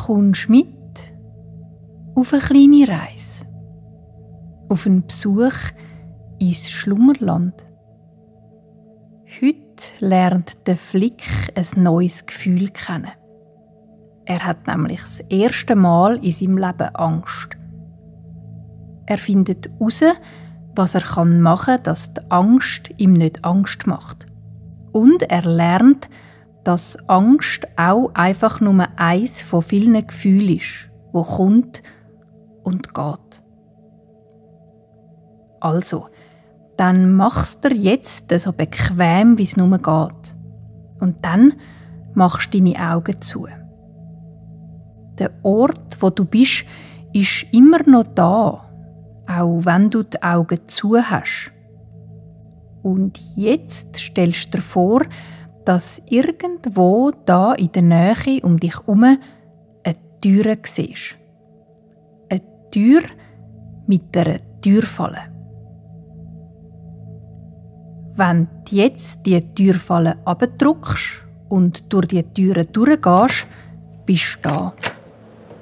kommst mit auf eine kleine Reise, auf einen Besuch ins Schlummerland. Heute lernt der Flick ein neues Gefühl kennen. Er hat nämlich das erste Mal in seinem Leben Angst. Er findet heraus, was er machen kann, dass die Angst ihm nicht Angst macht. Und er lernt, dass Angst auch einfach nur eins von vielen Gefühlen ist, wo kommt und geht. Also, dann machst dir jetzt so bequem, wie es nur geht. Und dann machst du deine Augen zu. Der Ort, wo du bist, ist immer noch da, auch wenn du die Augen zu hast. Und jetzt stellst du dir vor, dass irgendwo da in der Nähe um dich herum eine Tür siehst. Eine Tür mit einer Türfalle. Wenn du jetzt die Türfalle abdrückst und durch die Türe durchgehst, bist du da.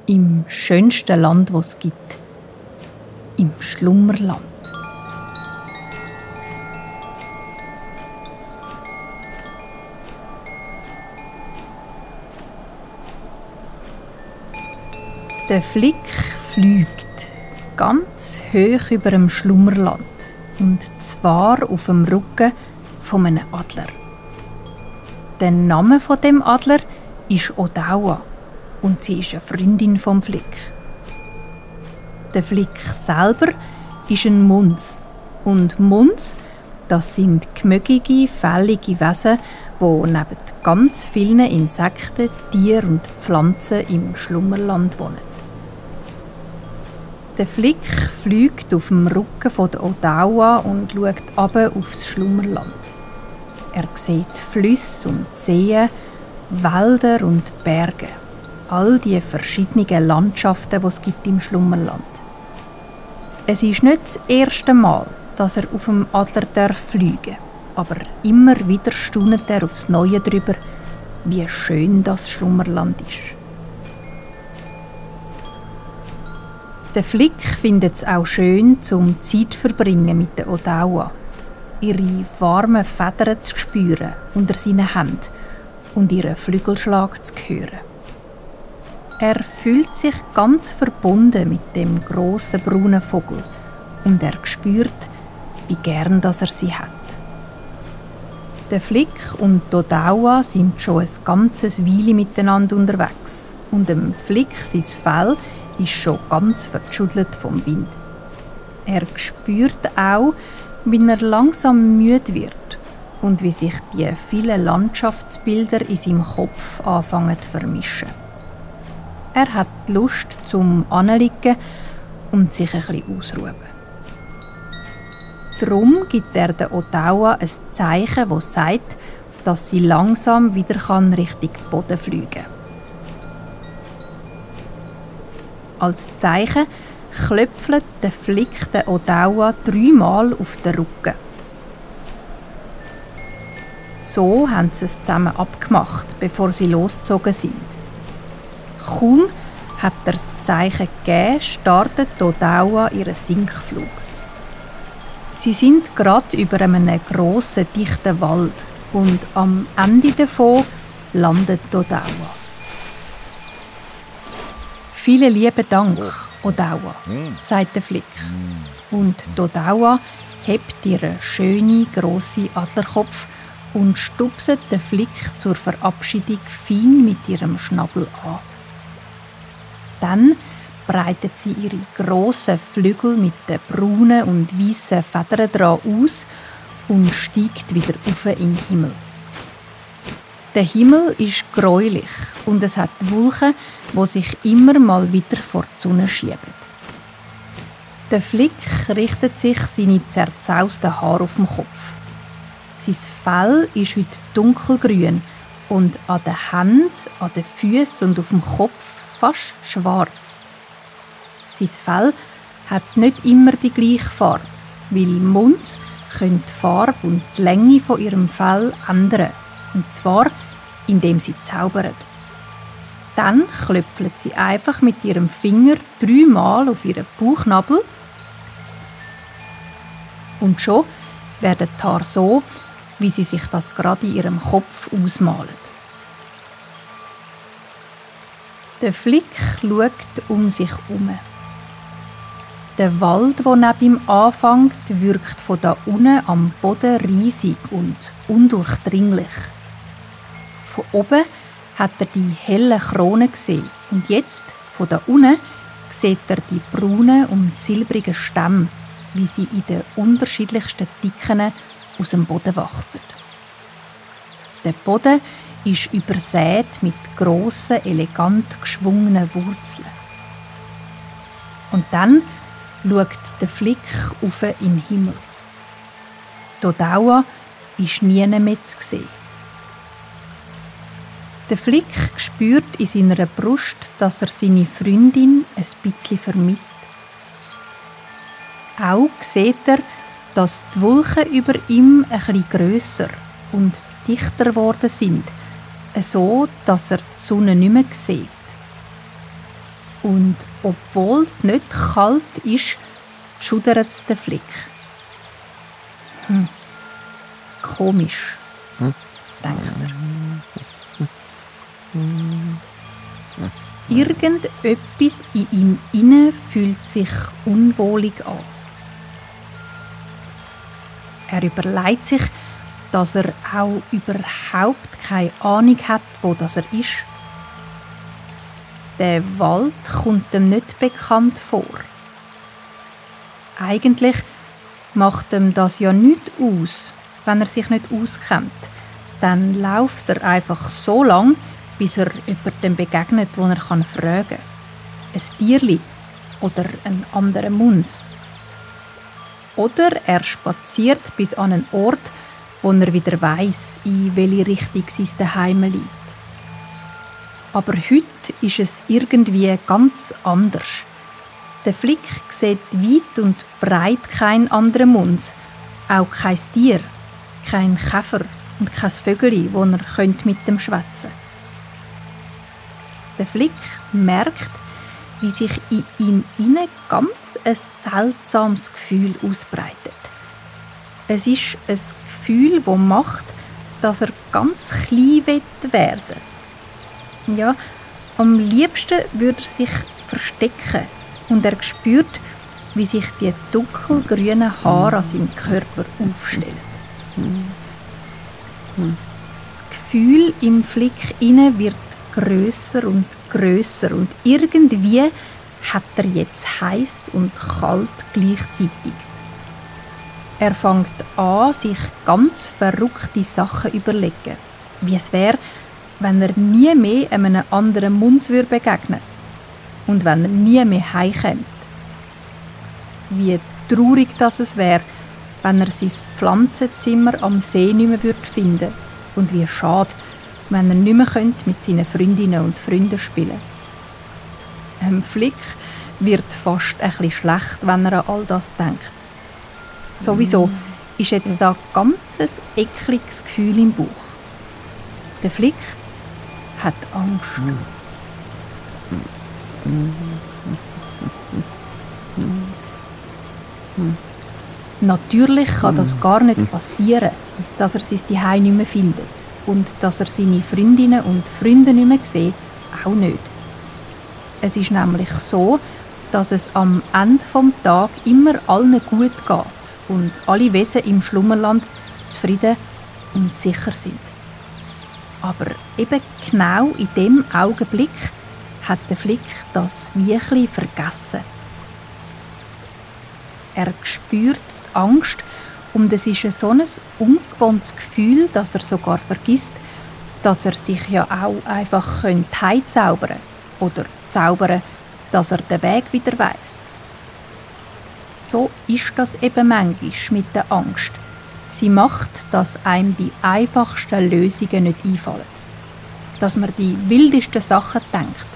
Im schönsten Land, das es gibt. Im Schlummerland. Der Flick fliegt ganz hoch über dem Schlummerland. Und zwar auf dem Rücken von einem Adler. Der Name von dem Adler ist Odawa und sie ist eine Freundin vom Flick. Der Flick selber ist ein Muns. Und Muns, das sind gemögige, fällige Wesen, die neben ganz vielen Insekten, Tieren und Pflanzen im Schlummerland wohnen. Der Flick fliegt auf dem Rücken von der Odawa und schaut runter aufs Schlummerland. Er sieht Flüsse und Seen, Wälder und Berge. All die verschiedenen Landschaften, die es gibt im Schlummerland. Es ist nicht das erste Mal, dass er auf dem Adler fliegen darf, aber immer wieder staunt er aufs Neue darüber, wie schön das Schlummerland ist. Der Flick findet es auch schön, zum Zeit zu verbringen mit der Odawa, ihre warmen Federn zu spüren unter seinen Händen und ihren Flügelschlag zu hören. Er fühlt sich ganz verbunden mit dem grossen braunen Vogel und er spürt, wie gern dass er sie hat. Der Flick und die Odawa sind schon ein ganzes Weile miteinander unterwegs und dem Flick sein Fell ist schon ganz verschüttelt vom Wind. Er spürt auch, wie er langsam müde wird und wie sich die vielen Landschaftsbilder in seinem Kopf anfangen zu vermischen. Er hat Lust zum Anliegen und sich ein bisschen ausruhen. Darum gibt er der Odawa ein Zeichen, das sagt, dass sie langsam wieder Richtung Boden fliegen kann. Als Zeichen klöpfelt der Flick der Odawa 3-mal auf den Rücken. So haben sie es zusammen abgemacht, bevor sie losgezogen sind. Kaum hat er das Zeichen gegeben, startet die Odawa ihren Sinkflug. Sie sind gerade über einem grossen, dichten Wald und am Ende davon landet die Odawa. «Vielen lieben Dank, Odawa», sagt der Flick. Und die Odawa hebt ihren schönen, grossen Adlerkopf und stupset den Flick zur Verabschiedung fein mit ihrem Schnabel an. Dann breitet sie ihre grossen Flügel mit den braunen und weißen Federn dran aus und steigt wieder auf in den Himmel. Der Himmel ist gräulich und es hat Wolken, die sich immer mal wieder vor die Sonne schieben. Der Flick richtet sich seine zerzausten Haare auf dem Kopf. Sein Fell ist heute dunkelgrün und an den Händen, an den Füßen und auf dem Kopf fast schwarz. Sein Fell hat nicht immer die gleiche Farbe, weil Muns können die Farbe und die Länge von ihrem Fell ändern. Und zwar, indem sie zaubern. dann klöpfelt sie einfach mit ihrem Finger 3-mal auf ihren Bauchnabel und schon werden die Haare so, wie sie sich das gerade in ihrem Kopf ausmalen. Der Flick schaut um sich herum. Der Wald, der neben ihm anfängt, wirkt von da unten am Boden riesig und undurchdringlich. Von oben hat er die hellen Kronen gesehen und jetzt, von da unten, sieht er die braunen und silbrigen Stämme, wie sie in den unterschiedlichsten Dicken aus dem Boden wachsen. Der Boden ist übersät mit grossen, elegant geschwungenen Wurzeln. Und dann schaut der Flick auf in den Himmel. Die Dauer ist nie mehr zu sehen. Der Flick spürt in seiner Brust, dass er seine Freundin ein bisschen vermisst. Auch sieht er, dass die Wolken über ihm ein bisschen grösser und dichter geworden sind, so dass er die Sonne nicht mehr sieht. Und obwohl es nicht kalt ist, schudert es den Flick. Komisch, denkt er. Irgendetwas in ihm inne fühlt sich unwohlig an. Er überlegt sich, dass er auch überhaupt keine Ahnung hat, wo das er ist. Der Wald kommt ihm nicht bekannt vor. Eigentlich macht ihm das ja nichts aus, wenn er sich nicht auskennt. Dann läuft er einfach so lang, bis er jemandem begegnet, wo er fragen kann. Ein Tierli oder einen anderen Muns. Oder er spaziert bis an einen Ort, wo er wieder weiss, in welche Richtung sein Zuhause liegt. Aber heute ist es irgendwie ganz anders. Der Flick sieht weit und breit keinen anderen Muns, auch kein Tier, kein Käfer und kein Vögeli, wo er mit dem schwätzen könnte. Der Flick merkt, wie sich in ihm inne ganz ein seltsames Gefühl ausbreitet. Es ist ein Gefühl, das macht, dass er ganz klein werden will. Ja, am liebsten würde er sich verstecken und er spürt, wie sich die dunkelgrünen Haare an seinem Körper aufstellen. Das Gefühl im Flick inne wird grösser und irgendwie hat er jetzt heiß und kalt gleichzeitig. Er fängt an, sich ganz verrückte Sachen zu überlegen, wie es wäre, wenn er nie mehr einem anderen Muns begegnen würde und wenn er nie mehr heimkommt. Wie traurig es wäre, wenn er sein Pflanzenzimmer am See nicht mehr finden würde und wie schade, wenn er nicht mehr mit seinen Freundinnen und Freunden spielen könnte. Flick wird fast ein bisschen schlecht, wenn er an all das denkt. Sowieso ist jetzt da ganz ein ekliges Gefühl im Bauch. Der Flick hat Angst. Natürlich kann das gar nicht passieren, dass er sein Zuhause nicht mehr findet. Und dass er seine Freundinnen und Freunde nicht mehr sieht, auch nicht. Es ist nämlich so, dass es am Ende des Tages immer allen gut geht und alle Wesen im Schlummerland zufrieden und sicher sind. Aber eben genau in dem Augenblick hat der Flick das Wiechli vergessen. Er spürt die Angst und es ist so ein ungewohntes Gefühl, dass er sogar vergisst, dass er sich ja auch einfach heimzaubern könnte oder zaubern, dass er den Weg wieder weiss. So ist das eben manchmal mit der Angst. Sie macht, dass einem die einfachsten Lösungen nicht einfallen. Dass man die wildesten Sachen denkt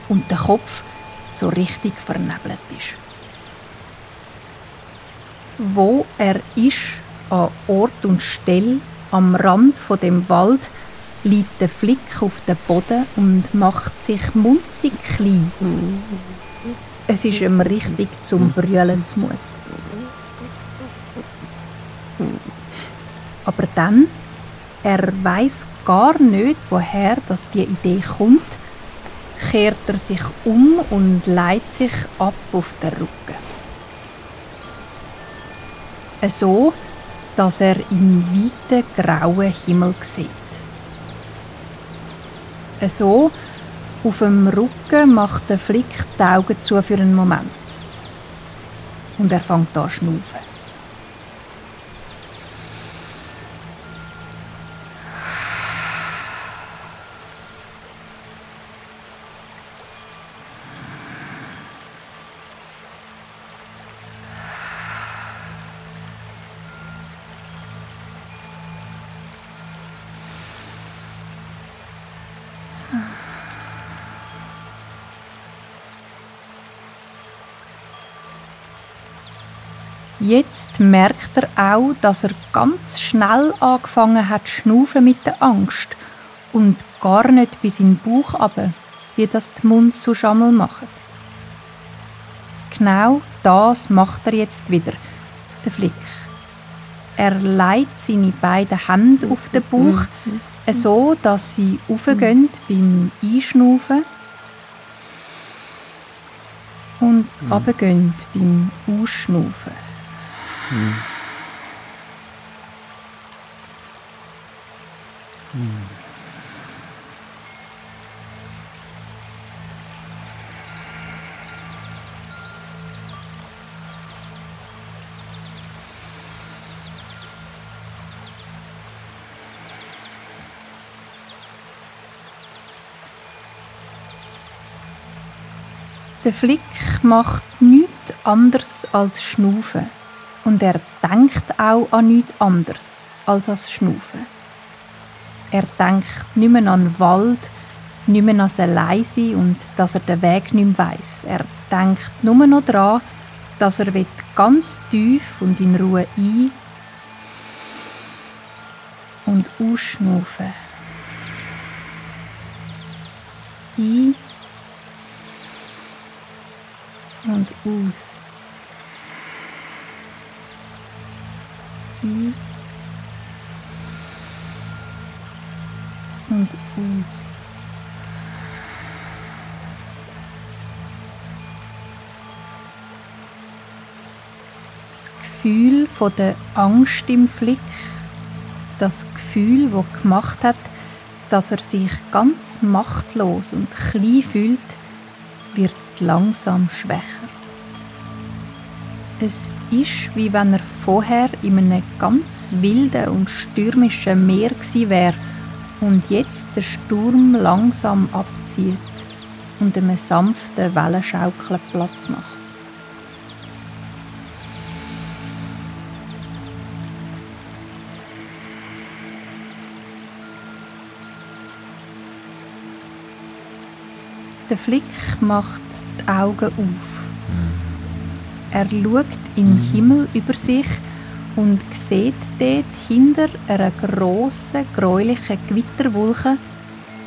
und der Kopf so richtig vernebelt ist. Wo er ist, an Ort und Stelle, am Rand von dem Wald, liegt der Flick auf den Boden und macht sich munzig klein. Es ist ihm richtig zum Brüllen zumut. Aber dann, er weiss gar nicht, woher die Idee kommt, kehrt er sich um und legt sich ab auf den Rücken. So, dass er in weiten grauen Himmel sieht. So, auf dem Rücken macht der Flick die Augen zu für einen Moment. Und er fängt an zu schnaufen. Jetzt merkt er auch, dass er ganz schnell angefangen hat zu schnaufen mit der Angst und gar nicht bis in den Bauch runter, wie das die Mund so einmal machen. Genau das macht er jetzt wieder, der Flick. Er legt seine beiden Hände auf den Bauch, so dass sie raufgehen beim Einschnaufen und runtergehen beim Ausschnaufen. Der Flick macht nichts anderes als Schnaufen. Und er denkt auch an nichts anderes als an das Schnaufen. Er denkt nicht mehr an den Wald, nicht mehr an das Alleinsein und dass er den Weg nicht mehr weiss. Er denkt nur noch daran, dass er ganz tief und in Ruhe ein- und ausschnaufen. Ein- und aus. Ein- und aus. Das Gefühl von der Angst im Flick, das Gefühl, das gemacht hat, dass er sich ganz machtlos und klein fühlt, wird langsam schwächer. Es ist, wie wenn er vorher in einem ganz wilden und stürmischen Meer gewesen wäre und jetzt der Sturm langsam abzieht und einem sanften Wellenschaukeln Platz macht. Der Flick macht die Augen auf. Er schaut in den Himmel über sich und sieht dort hinter einer grossen, gräulichen Gewitterwolke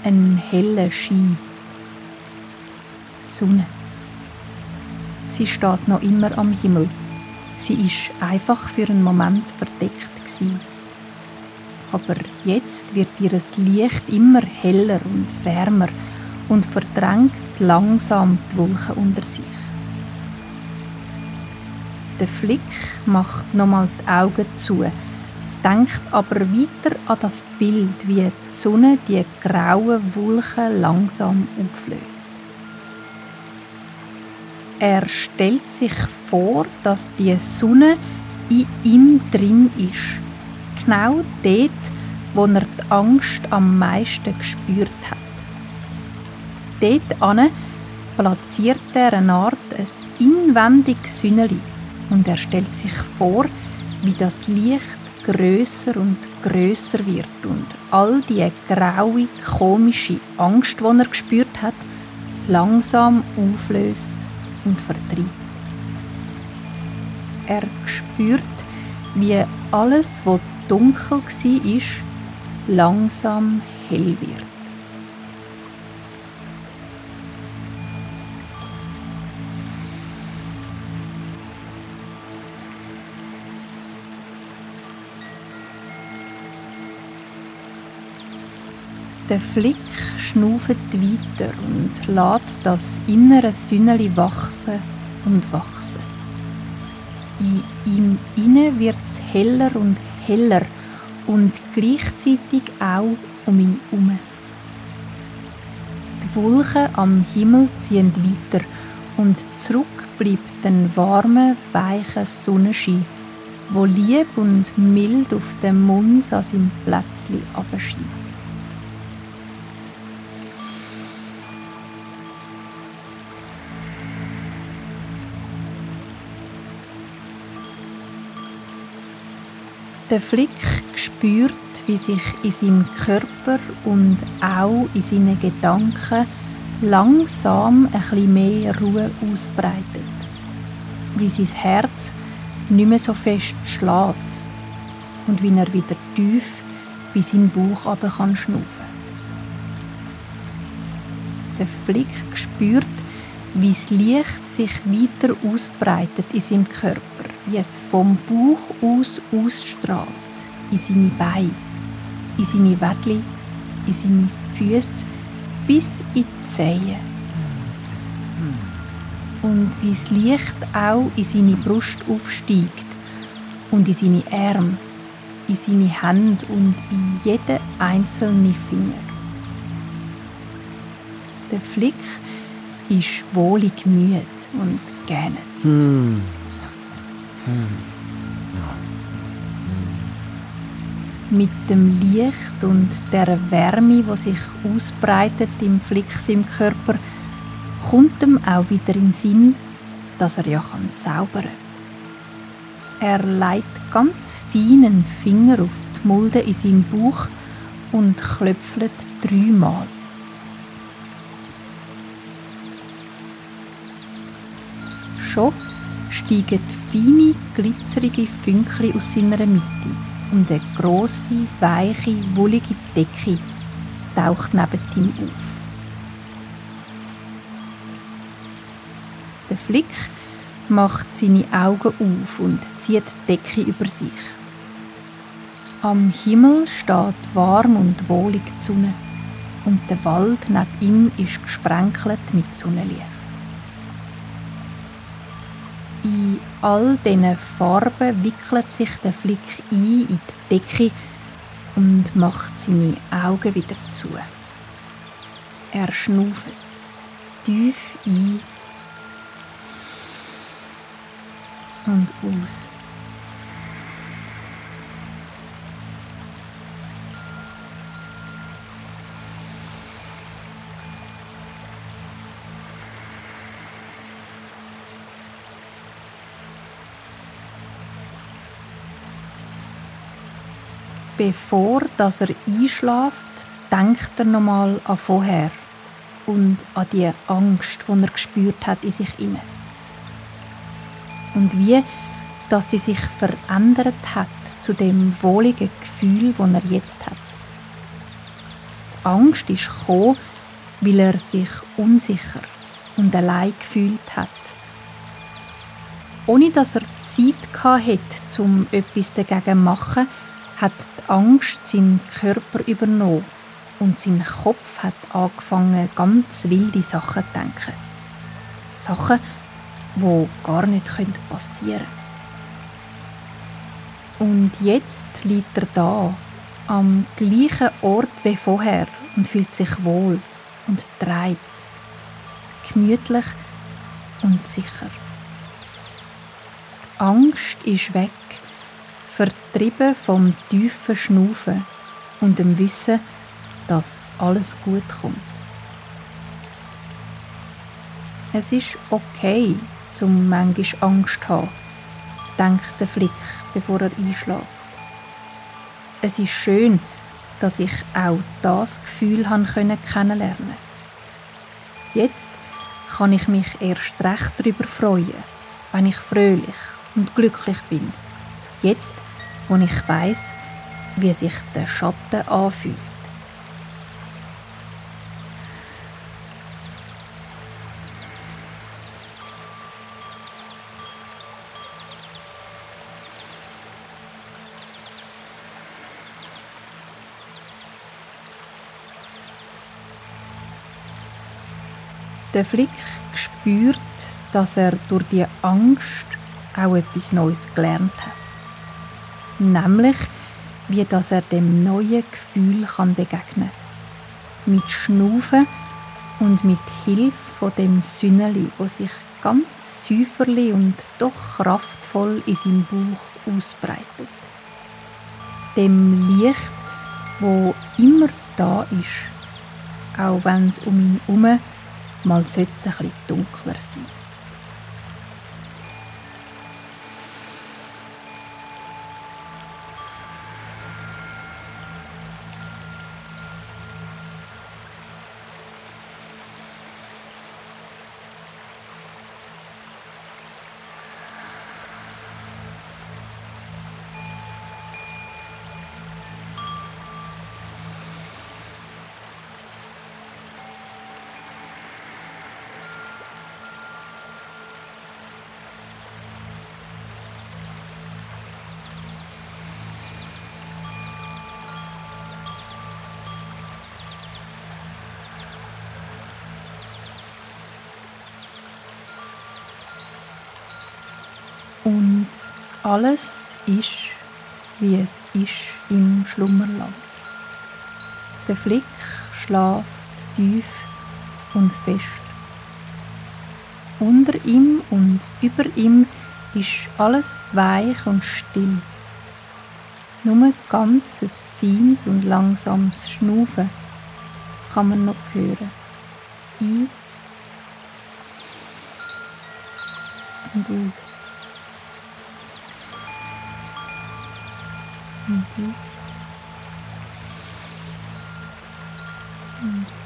einen hellen Schein. Die Sonne. Sie steht noch immer am Himmel. Sie war einfach für einen Moment verdeckt gewesen. Aber jetzt wird ihr Licht immer heller und wärmer und verdrängt langsam die Wolken unter sich. Der Flick macht nochmal die Augen zu, denkt aber weiter an das Bild, wie die Sonne die grauen Wolken langsam auflöst. Er stellt sich vor, dass die Sonne in ihm drin ist, genau dort, wo er die Angst am meisten gespürt hat. Dort platziert er eine Art ein inwendiges Sünneli und er stellt sich vor, wie das Licht grösser und grösser wird und all die graue, komische Angst, die er gespürt hat, langsam auflöst und vertreibt. Er spürt, wie alles, was dunkel war, langsam hell wird. Der Flick schnauft weiter und lässt das innere Sünneli wachsen und wachsen. In ihm inne wird's heller und heller und gleichzeitig auch um ihn herum. Die Wolken am Himmel ziehen weiter und zurück bleibt ein warmer, weicher Sonnenschein, wo lieb und mild auf den Mund an seinem Plätzli abscheint. Der Flick spürt, wie sich in seinem Körper und auch in seinen Gedanken langsam ein bisschen mehr Ruhe ausbreitet. Wie sein Herz nicht mehr so fest schlägt und wie er wieder tief bei seinen Bauch runter kann schnaufen. Der Flick spürt, wie das Licht sich weiter ausbreitet in seinem Körper, wie es vom Bauch aus ausstrahlt, in seine Beine, in seine Wädli, in seine Füße, bis in die Zehen. Und wie das Licht auch in seine Brust aufsteigt und in seine Arme, in seine Hände und in jeden einzelnen Finger. Der Flick ist wohlig müde und gähnt. Mit dem Licht und der Wärme, die sich ausbreitet im Flicks im Körper, kommt ihm auch wieder in den Sinn, dass er ja zaubern kann. Er legt ganz feinen Finger auf die Mulde in seinem Bauch und klöpfelt 3-mal. Schon steigen feine, glitzerige Fünkchen aus seiner Mitte und eine grosse, weiche, wollige Decke taucht neben ihm auf. Der Flick macht seine Augen auf und zieht die Decke über sich. Am Himmel steht warm und wohlig die Sonne und der Wald neben ihm ist gesprenkelt mit Sonnenlicht. In all diesen Farben wickelt sich der Flick ein in die Decke und macht seine Augen wieder zu. Er schnauft tief ein und aus. Bevor dass er einschläft, denkt er nochmal an vorher und an die Angst, die er gespürt hat in sich inne. Und wie, dass sie sich verändert hat zu dem wohligen Gefühl, das er jetzt hat. Die Angst ist gekommen, weil er sich unsicher und allein gefühlt hat. Ohne dass er Zeit hatte, um etwas dagegen zu machen, hat die Angst seinen Körper übernommen und sein Kopf hat angefangen, ganz wilde Sachen zu denken. Sachen, die gar nicht passieren können. Und jetzt liegt er da, am gleichen Ort wie vorher und fühlt sich wohl und dreht, gemütlich und sicher. Die Angst ist weg, vertrieben vom tiefen Schnaufen und dem Wissen, dass alles gut kommt. Es ist okay, zum manchmal Angst zu haben, denkt der Flick, bevor er einschläft. Es ist schön, dass ich auch das Gefühl kennenlernen konnte. Jetzt kann ich mich erst recht darüber freuen, wenn ich fröhlich und glücklich bin. Jetzt, wo ich weiss, wie sich der Schatten anfühlt. Der Flick spürt, dass er durch die Angst auch etwas Neues gelernt hat. Nämlich, wie dass er dem neuen Gefühl begegnen kann. Mit Schnaufen und mit Hilfe von dem Sünneli, das sich ganz säuferli und doch kraftvoll in seinem Bauch ausbreitet. Dem Licht, wo immer da ist, auch wenn es um ihn herum mal sollte ein bisschen dunkler sein. Und alles ist, wie es ist im Schlummerland. Der Flick schläft tief und fest. Unter ihm und über ihm ist alles weich und still. Nur ganz ein feines und langsames Schnaufen kann man noch hören. Ein und aus. Und ein und